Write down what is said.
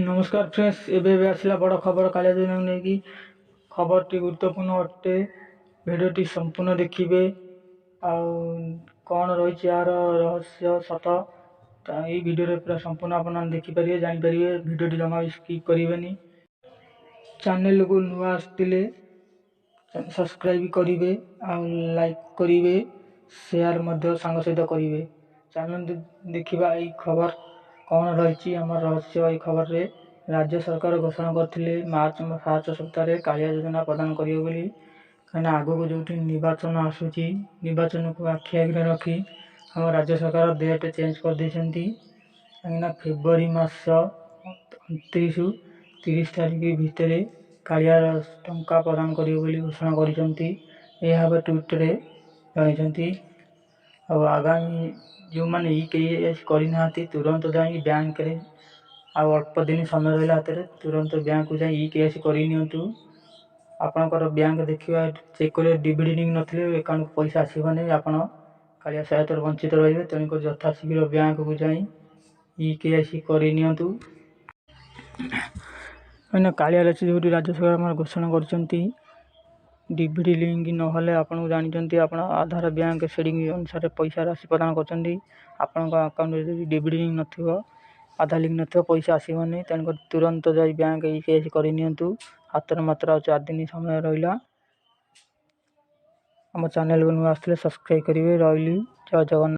ନମସ୍କାର ଫ୍ରେଣ୍ଡସ୍, ଏବେ ଏବେ ଆସିଲା ବଡ଼ ଖବର କାଳିଆ ଯୋଜନାକୁ ନେଇକି। ଖବରଟି ଗୁରୁତ୍ୱପୂର୍ଣ୍ଣ ଅଟେ। ଭିଡ଼ିଓଟି ସମ୍ପୂର୍ଣ୍ଣ ଦେଖିବେ ଆଉ କ'ଣ ରହିଛି ଏହାର ରହସ୍ୟ ସତ ଏଇ ଭିଡ଼ିଓରେ ପୁରା ସମ୍ପୂର୍ଣ୍ଣ ଆପଣମାନେ ଦେଖିପାରିବେ, ଜାଣିପାରିବେ। ଭିଡ଼ିଓଟି ଜମା ବି ସ୍କିପ୍ କରିବେନି। ଚ୍ୟାନେଲକୁ ନୂଆ ଆସିଥିଲେ ସବସ୍କ୍ରାଇବ୍ କରିବେ ଆଉ ଲାଇକ୍ କରିବେ, ସେୟାର ମଧ୍ୟ ସାଙ୍ଗ ସହିତ କରିବେ। ଚାଲନ୍ତୁ ଦେଖିବା ଏଇ ଖବର କ'ଣ ରହିଛି ଆମର ରହସ୍ୟ ଏଇ ଖବରରେ। ରାଜ୍ୟ ସରକାର ଘୋଷଣା କରିଥିଲେ ମାର୍ଚ୍ଚ ଫାଷ୍ଟ ସପ୍ତାହରେ କାଳିଆ ଯୋଜନା ପ୍ରଦାନ କରିବେ ବୋଲି। କାହିଁକିନା ଆଗକୁ ଯେଉଁଠି ନିର୍ବାଚନ ଆସୁଛି, ନିର୍ବାଚନକୁ ଆଖି ଆଗରେ ରଖି ଆମ ରାଜ୍ୟ ସରକାର ଡେଟ୍ ଚେଞ୍ଜ କରିଦେଇଛନ୍ତି। କାହିଁକିନା ଫେବୃଆରୀ ମାସ 29ରୁ 30 ତାରିଖ ଭିତରେ କାଳିଆ ଟଙ୍କା ପ୍ରଦାନ କରିବେ ବୋଲି ଘୋଷଣା କରିଛନ୍ତି। ଏହା ଏବେ ଟ୍ୱିଟରରେ ଜଣାଇଛନ୍ତି। ଆଉ ଆଗାମୀ ଯେଉଁମାନେ ଇ କେୱାଇସି କରିନାହାନ୍ତି, ତୁରନ୍ତ ଯାଇ ବ୍ୟାଙ୍କରେ, ଆଉ ଅଳ୍ପ ଦିନ ସମୟ ରହିଲା ହାତରେ, ତୁରନ୍ତ ବ୍ୟାଙ୍କକୁ ଯାଇ ଇ କେୱାଇସି କରିନିଅନ୍ତୁ। ଆପଣଙ୍କର ବ୍ୟାଙ୍କ ଦେଖିବା, ଚେକ୍ କରିବେ, ଡିବିଟି ଲିଙ୍କ୍ ନଥିଲେ ଆକାଉଣ୍ଟକୁ ପଇସା ଆସିବନି, ଆପଣ କାଳିଆ ସହାୟତାରୁ ବଞ୍ଚିତ ରହିବେ। ତେଣୁକରି ଯଥାଶୀଘ୍ର ବ୍ୟାଙ୍କକୁ ଯାଇ ଇ କେୱାଇସି କରିନିଅନ୍ତୁ। କାହିଁକିନା କାଳିଆ ରାଶି ଯେଉଁଠି ରାଜ୍ୟ ସରକାର ଆମର ଘୋଷଣା କରିଛନ୍ତି, ଡିବିଟି ଲିଙ୍କ୍ ନହେଲେ, ଆପଣଙ୍କୁ ଜାଣିଛନ୍ତି, ଆପଣ ଆଧାର ବ୍ୟାଙ୍କ ସେଡ଼ିଂ ଅନୁସାରେ ପଇସା ରାଶି ପ୍ରଦାନ କରୁଛନ୍ତି। ଆପଣଙ୍କ ଆକାଉଣ୍ଟରେ ଯଦି ଡିବିଟି ଲିଙ୍କ୍ ନଥିବ, ଆଧାର ଲିଙ୍କ୍ ନଥିବ, ପଇସା ଆସିବନି। ତେଣୁକରି ତୁରନ୍ତ ଯାଇ ବ୍ୟାଙ୍କ ଇ କେୱାଇସି କରିନିଅନ୍ତୁ। ହାତରେ ମାତ୍ର ଆଉ 4 ଦିନ ସମୟ ରହିଲା। ଆମ ଚ୍ୟାନେଲକୁ ନୂଆ ଆସିଥିଲେ ସବସ୍କ୍ରାଇବ୍ କରିବେ। ରହିଲି, ଜୟ ଜଗନ୍ନାଥ।